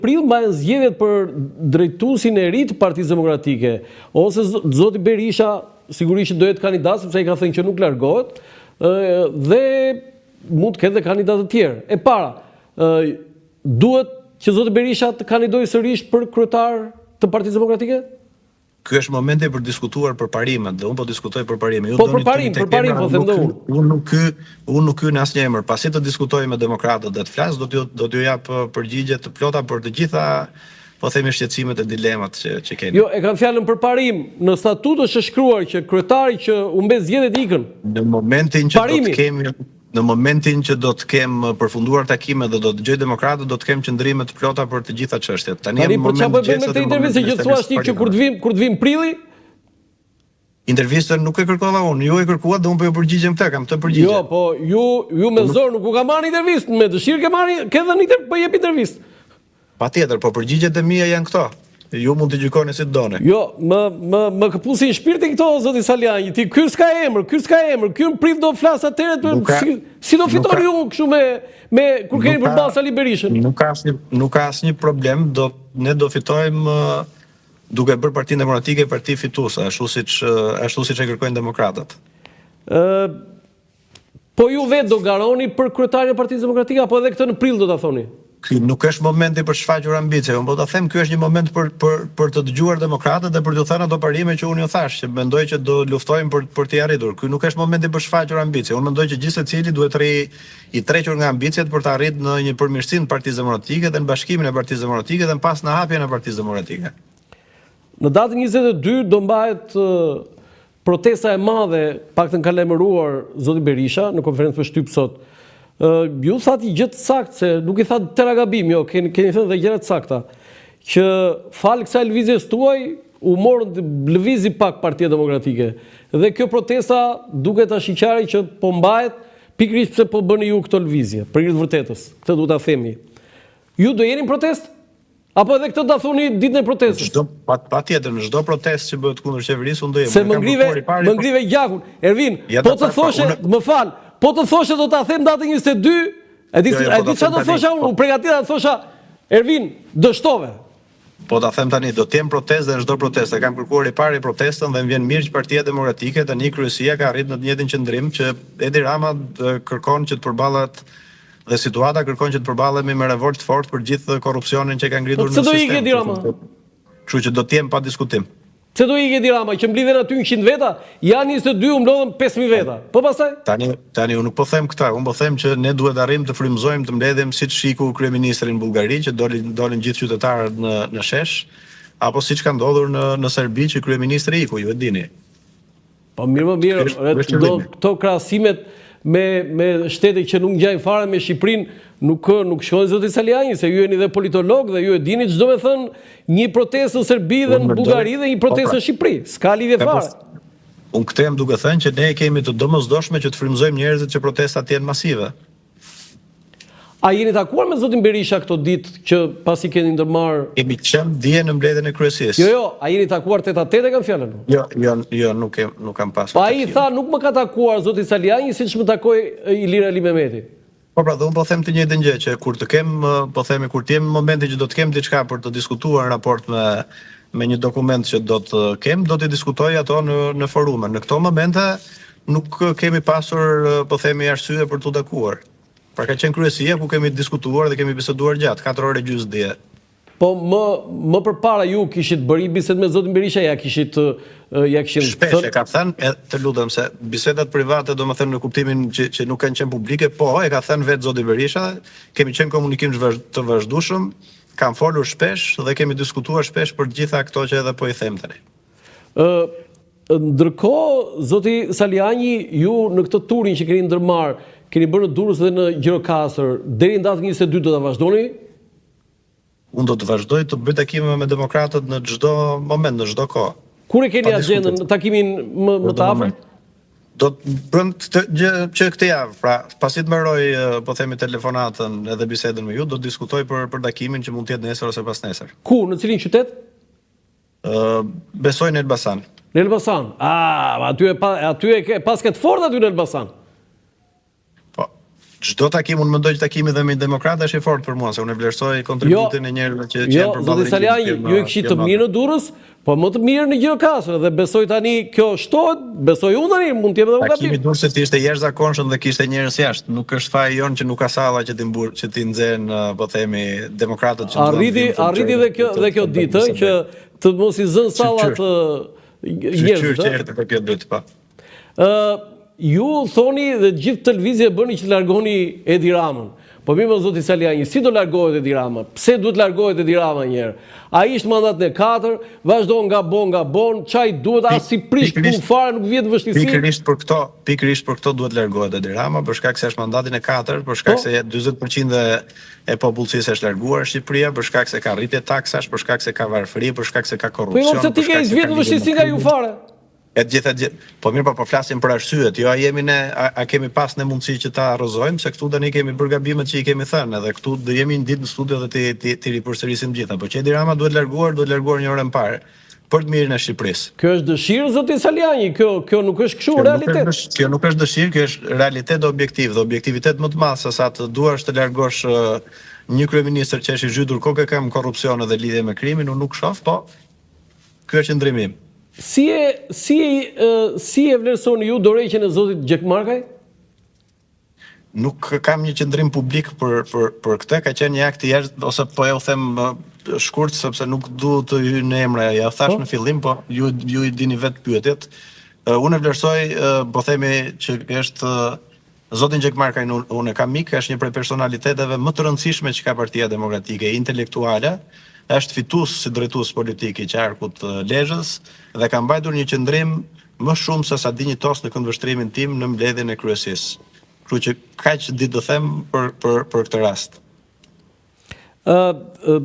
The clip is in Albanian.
Prill mbahen zgjedhjet për drejtuesin e ri të Partisë Demokratike, ose zoti Berisha sigurisht që do jetë kandidat sepse ai ka thënë që nuk largohet, dhe mund të ketë dhe kandidatë të tjerë. E para, duhet që zoti Berisha të kandidojë sërish për kryetar të Partisë Demokratike? Ky është momenti për të diskutuar për parimet dhe unë po diskutoj për parime. Ju po për parim, për parim po them dhe unë. Unë nuk hy, unë nuk hy në asnjë emër. Pasi të diskutoj me demokratët dhe të flas, do t'ju do t'ju jap uh, përgjigje të plota për të gjitha po themi shqetësimet e dilemat që që keni. Jo, e kam fjalën për parim. Në statut është shkruar që kryetari që humbet zgjedhjet ikën. Në momentin që do të kemi Në momentin që do të kem përfunduar takimet dhe do të dëgjoj demokratët, do të kem qëndrime të plota për të gjitha çështjet. Tani jam në moment të gjesteve. Tani për çfarë po bëjmë këtë intervistë që thua ti që kur të vim, kur të vim prilli? Intervistën nuk e kërkova unë, ju e kërkuat dhe unë po ju përgjigjem këtë, kam këtë përgjigje. Jo, po ju ju me zor nuk u ka marrë intervistë, me dëshirë ke marrë, ke dhënë intervistë, po jep intervistë. Patjetër, po përgjigjet e mia janë këto. Ju mund t'i gjykoni si të doni. Jo, më më më këpusin shpirtin këto zoti Salianji, ti ky s'ka emër, ky s'ka emër, ky në prill do flasë atëherë të si, si do fitoni ju kështu me me kur keni përballë Sali Berishën? Nuk ka asnjë nuk ka asnjë problem, do ne do fitojmë duke bërë Partinë Demokratike parti fituese, ashtu siç ashtu siç e kërkojnë demokratët. Ë Po ju vetë do garoni për kryetarin e Partisë Demokratike apo edhe këtë në prill do ta thoni? Ky nuk është momenti për të shfaqur ambicie. Unë po ta them, ky është një moment për për për të dëgjuar demokratët dhe për t'ju thënë ato parime që unë ju thashë, që mendoj që do luftojmë për për t'i arritur. Ky nuk është momenti për shfaqur ambicie. Unë mendoj që gjithsecili duhet të rrijë i tërhequr nga ambiciet për të arritur në një përmirësim të Partisë Demokratike dhe në bashkimin e Partisë Demokratike dhe më pas në hapjen e Partisë Demokratike. Në datën 22 do mbahet Protesta e madhe, paktën ka lajmëruar zoti Berisha në konferencë për shtyp sot. Ju thatë një gjë të saktë se nuk i thatë tëra gabim, jo, keni keni thënë dhe gjëra të sakta, që falë kësaj lëvizjes tuaj u morën lëvizi pak Partia Demokratike. Dhe kjo protesta duket ashiqare që po mbahet pikërisht pse po bëni ju këto lëvizje, për hir të vërtetës. Këtë duhet ta themi. Ju do jeni në protestë? Apo edhe këtë do ta thoni ditën e protestës? Çdo pa, patjetër në çdo protestë që bëhet kundër qeverisë unë do jem. Se më ngrive, më ngrive gjakun. Ervin, ja, po të thoshe, unë... më fal, po të thoshe do ta them datën 22, e di jo, jo, e po di çfarë do thosha unë, po. u pregatita të thosha Ervin, dështove. Po ta them tani, do të jem protestë dhe në çdo protestë. E kam kërkuar i pari protestën dhe më vjen mirë që Partia Demokratike tani kryesia ka arritur në të njëjtin qëndrim që Edi Rama kërkon që të përballet Dhe situata kërkon që të përballemi me revoltë të fortë për gjithë korrupsionin që ka ngritur po në sistem. Pse do ikë Edi Rama? Kështu që do të jem pa diskutim. Pse do ikë Edi Rama që mblidhen aty 100 veta, janë 22 u mblodhën 5000 veta. Po pastaj? Tani tani unë nuk po them këtë, unë po them që ne duhet të arrijmë të frymëzojmë të mbledhim siç iku kryeministri në Bullgari që dolën dolën gjithë qytetarët në në shesh, apo siç ka ndodhur në në Serbi që kryeministri iku, ju e dini. Po mirë, më mirë, do këto krahasimet me me shtete që nuk ngjajnë fare me Shqipërinë, nuk nuk shkojnë zoti Salianji, se ju jeni dhe politolog dhe ju e dini ç'do me thënë një protestë në Serbi dhe në Bullgari dhe një po, protestë pra. në Shqipëri. S'ka lidhje po, fare. Unë këtë jam duke thënë që ne e kemi të domosdoshme që të frymëzojmë njerëzit që protestat të jenë masive. A jeni takuar me zotin Berisha këto ditë që pasi keni ndërmarrë? Kemi qenë dje në mbledhjen e kryesisë. Jo, jo, a jeni takuar tet a tet e kam fjalën? Jo, jo, jo, nuk e nuk kam pasur. Po ai tha nuk më ka takuar zoti Salianji siç më takoi Ilir Alimehmeti. Po pra, dhe unë po them të njëjtën gjë që kur të kem, po themi kur të jem në momentin që do të kem diçka për të diskutuar në raport me me një dokument që do të kem, do t'i diskutoj ato në në forume. Në këto momente nuk kemi pasur, po themi, arsye për t'u takuar. Pra ka qenë kryesia ku kemi diskutuar dhe kemi biseduar gjatë, 4 orë e gjysmë dje. Po më më përpara ju kishit bërë një bisedë me zotin Berisha, ja kishit ja kishit Shpesh e ka thënë, e, të lutem se bisedat private, domethënë në kuptimin që që nuk kanë qenë publike, po e ka thënë vetë zoti Berisha, kemi qenë komunikim të vazhdueshëm, kam folur shpesh dhe kemi diskutuar shpesh për të gjitha këto që edhe po i them tani. Ë Ndërkohë, zoti Salianji, ju në këtë turin që keni ndërmarrë, keni bërë në Durrës dhe në Gjirokastër, deri në datën 22 do ta vazhdoni? Unë do të vazhdoj të bëj takime me demokratët në çdo moment, në çdo kohë. Kur e keni agjendën, takimin më më të afërt? Do të bëjmë këtë gjë që këtë javë, pra pasi të mbaroj po themi telefonatën edhe bisedën me ju, do të diskutoj për për takimin që mund të jetë nesër ose pasnesër. Ku, në cilin qytet? Besoj në Elbasan. Në Elbasan. Ah, aty e pa, aty e ke paske të fortë aty në Elbasan. Po. Çdo takim unë mendoj që takimi dhe me një demokrat është i fortë për mua, se unë e vlerësoj Jo, kontributin e njerëzve që që jo, janë përballë zoti Salianji, ju e kishit të mirë në Durrës, po më të mirë në Gjirokastër dhe besoj tani kjo shtohet, besoj unë tani, mund të jem edhe unë Takimi gabim. i Durrësit ishte jashtëzakonshëm dhe kishte njerëz jashtë. Nuk është faji jonë që nuk ka salla që t'i mbur, që t'i nxenë, po themi, demokratët që duan të Arriti, vinë të arriti dhe kjo dhe kjo ditë që të mos i zën sallat njerëzit. Shyqyr që erdhi për kjo ditë, po. Ë, ju thoni dhe gjithë këtë lëvizje e bëni që të largoni Edi Ramën. Po mirë mo zoti Salianji, si do largohet Edi Rama? Pse duhet largohet Edi Rama një herë? Ai është mandatin e katër, vazhdon gabon, gabon, ça i duhet, as s'i prish punë fare, nuk vihet në vështirësi. Pikërisht për këto, pikërisht për këto duhet largohet Edi Rama, për shkak se është mandatin e katër, për shkak po. se 40% e e popullsisë është larguar Shqipëria, për shkak se ka rritje taksash, për shkak se ka varfëri, për shkak se ka korrupsion. Po jo, pse ti ke s'vihet në vështirësi nga ju fare. E të gjitha gjithë. Po mirë, po po flasim për arsyet, jo a jemi ne, a, a kemi pas ne mundësi që ta rrëzojmë, se këtu tani kemi bërë gabimet që i kemi thënë, edhe këtu do jemi një ditë në studio dhe t'i t'i, t'i ripërsërisim të gjitha. Po që Edi Rama duhet larguar, duhet larguar një orë më parë për të mirën e Shqipërisë. Kjo është dëshirë zoti Salianji, kjo kjo nuk është kështu realitet. Nuk është, kjo nuk është dëshirë, kjo është realitet objektiv dhe objektivitet më të madh se sa të duash të largosh një kryeministër që është i zhytur kokë e këmbë në korrupsion dhe lidhje me krimin, unë nuk shoh, po ky është qëndrimi im. Si e si e si e vlerësoni ju dorëheqjen e zotit Gjekmarkaj? Nuk kam një qëndrim publik për për për këtë, ka qenë një akt i jashtë ose po e u them shkurt sepse nuk du të hyj në emra, ja thash po? në fillim, po ju ju i dini vetë pyetjet. Unë e vlerësoj, po themi që është Zotin Gjekmarkaj unë e kam mik, është një prej personaliteteve më të rëndësishme që ka Partia Demokratike, intelektuale, është fitues si drejtues politik i qarkut të Lezhës dhe ka mbajtur një qëndrim më shumë se sa dinjitoz në këndvështrimin tim në mbledhjen e kryesisë. Kështu që kaq di të them për për për këtë rast. Ë